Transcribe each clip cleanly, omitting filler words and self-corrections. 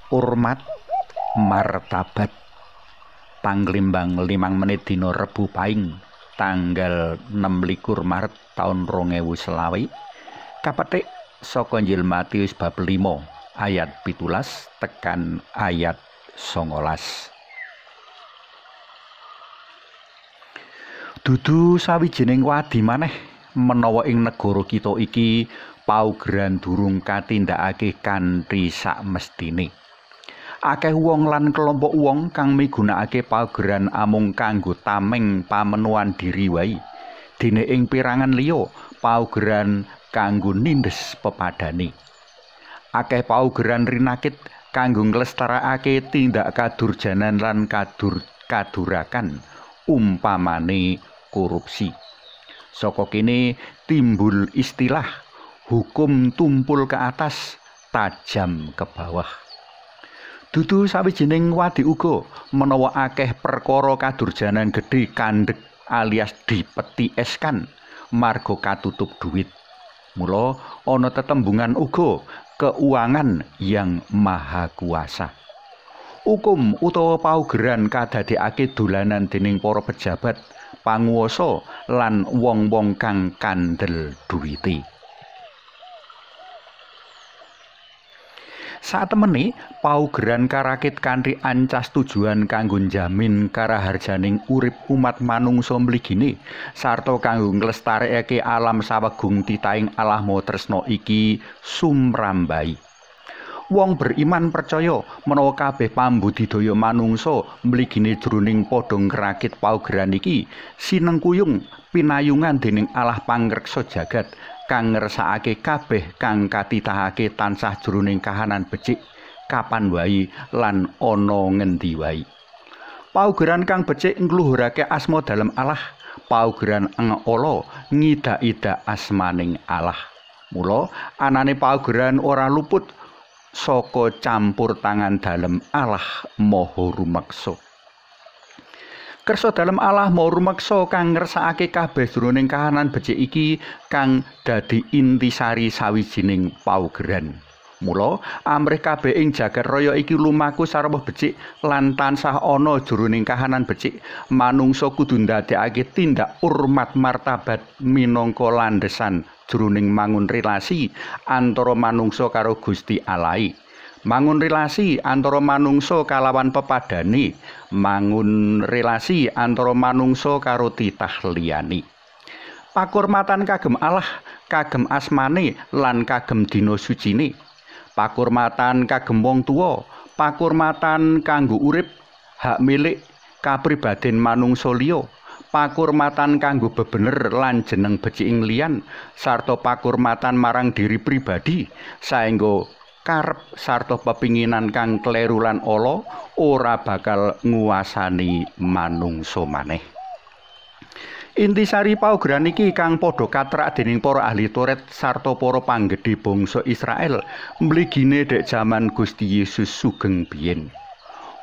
Urmat martabat. Panglimbang 5 menit dina Rebu Paing tanggal 26 Maret taun 2020 kapetik saka Injil Matius bab 5 ayat 17 tekan ayat 19. Dudu sawijining wadi maneh menawa ing negara kita iki paugeran durung katindakake kanthi sakmestine. Akeh wong lan kelompok wong kang migunakake paugeran amung kanggo tameng pamenuan diri wae. Dene ing pirangan liya paugeran kanggo nindes pepadane. Akeh paugeran rinakit kanggo nglestarakake tindak kadurjanan lan kadurakan, umpamane korupsi. Saka kene timbul istilah hukum tumpul ke atas, tajam ke bawah. Dudu sawijining wadi uga menawa akeh perkara kadurjanan gedhe kandhek alias dipetieskan marga katutup duit. Mula ana tetembungan uga keuangan yang maha kuasa. Hukum utawa paugeran kadadekake dolanan dening para pejabat, panguwasa lan wong-wong kang kandel duwite. Satemene paugeran karakit kanthi ancas tujuan kanggo njamin karaharjaning urip umat manungsa mligine sarta kanggo nglestarekake alam sawegung titahing Allah Maha Tresna iki sumrambahi. Wong beriman percaya menawa kabeh pambudidaya manungsa mligine jroning padha ngrakit paugeran iki sinengkuyung pinayungan dening Allah Pangreksa jagat kang ngersakake kabeh kang katitahake tansah jroning kahanan becik kapan wae lan ana ngendi wae. Paugeran kang becik ngluhurake asma dalem Allah, paugeran ang ala ngidak-idak asmaning Allah. Mula anane paugeran ora luput saka campur tangan dalem Allah Maha Rumeksa. Kersa dalem Allah Maha Rumeksa kang ngersakake kabeh jroning kahanan becik iki kang dadi intisari sawijining paugeran. Mula amrih kabeh ing jagat raya iki lumaku sarwa becik lan tansah ana jroning kahanan becik, manungsa kudu ndadekake tindak urmat martabat minangka landhesan jroning mangun relasi antara manungsa karo Gusti Allah. Mangun relasi antara manungsa kalawan pepadane, mangun relasi antara manungsa karo titah liyane. Pakurmatan kagem Allah, kagem asmane lan kagem dina sucine. Pakurmatan kagem wong tuwa, pakurmatan kanggo urip, hak milik kapribaden manungsa liya, pakurmatan kanggo bebener lan jeneng beciking liyan, sarta pakurmatan marang diri pribadi saengga karep sarta pepinginan kang kleru lan ala ora bakal nguasani manungsa maneh. Intisari paugeran iki kang padha katrak dening para ahli Taurat sarta para panggedhe bangsa Israel mligine dek jaman Gusti Yesus sugeng biyen.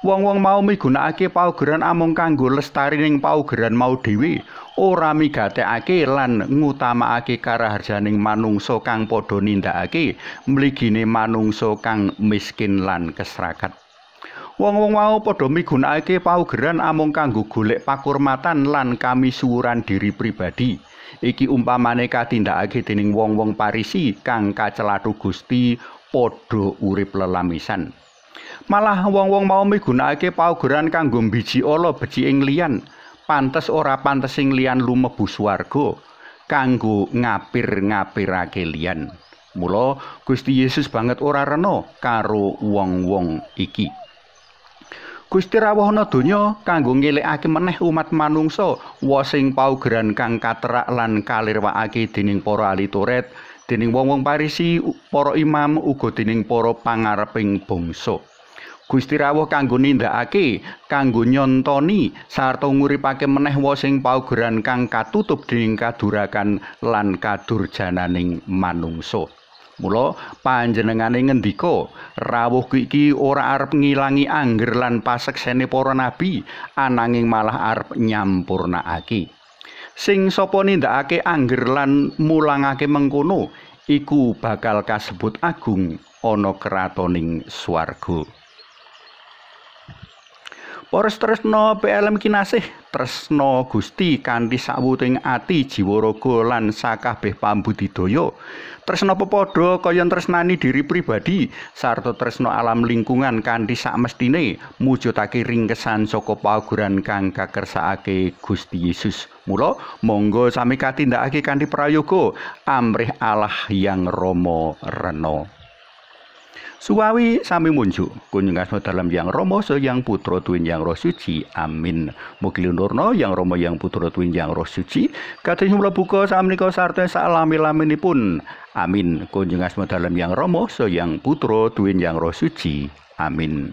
Wong-wong mau migunakake paugeran amung kanggo lestarining paugeran mau dhewe, ora migatekake lan ngutamakake karaharjaning manungsa kang padha nindakake mligine manungsa kang miskin lan kesrakat. Wong-wong mau padha migunakake paugeran amung kanggo golek pakurmatan lan kamisuwuran diri pribadi. Iki umpamane katindakake dening wong-wong Parisi kang kacelathu Gusti padha urip lelamisan. Malah wong-wong mau migunakake paugeran kanggo mbiji ala beciking liyan, pantes ora pantes sing liyan lumebu swarga, kanggo ngapir-ngapirake liyan. Mula Gusti Yesus banget ora rena karo wong-wong iki. Gusti rawuh ana donya kanggo ngelekake meneh umat manungsa wosing paugeran kang katerak lan kalirwakake dening para ahli Taurat, dening wong-wong Parisi, para imam, uga dening para pangareping bangsa. Gusti rawuh kanggo nindakake, kanggo nyontoni sarta nguripake meneh wosing paugeran kang katutup dening kadurakan lan kadurjananing manungsa. Mula panjenengane ngendika, rawuhku iki ora arep ngilangi angger lan paseksene para nabi, ananging malah arep nyampurnakake. Sing sapa nindakake angger lan mulangake mengkono, iku bakal kasebut agung ana kratoning swarga. Para tresna PLM kinasih, tresna Gusti kanthi sawuting ati, jiwa, raga lan sakabeh pambudidaya. Tresna pepadha kaya tresnani diri pribadi sarta tresna alam lingkungan kanthi sakmestine mujudake ringkesan saka paugeran kang kakersakake Gusti Yesus. Mula monggo sami katindakake kanthi prayoga amrih Allah Yang Rama Rena. Suwawi sami munjuk kunjung asma dalem Yang Rama saha Yang Putra tuwin Yang Roh Suci. Amin. Mugi lunurna Yang Rama Yang Putra tuwin Yang Roh Suci kados mula buka samenika sarta salami-laminipun. Amin. Kunjung asma dalem Yang Rama saha Yang Putra tuwin Yang Roh Suci. Amin.